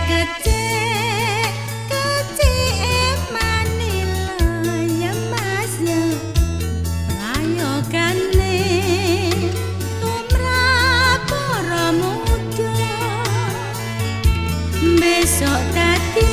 Kecik kecik Manila ya Mas ya, prayogane tumrap para muda, besok dadi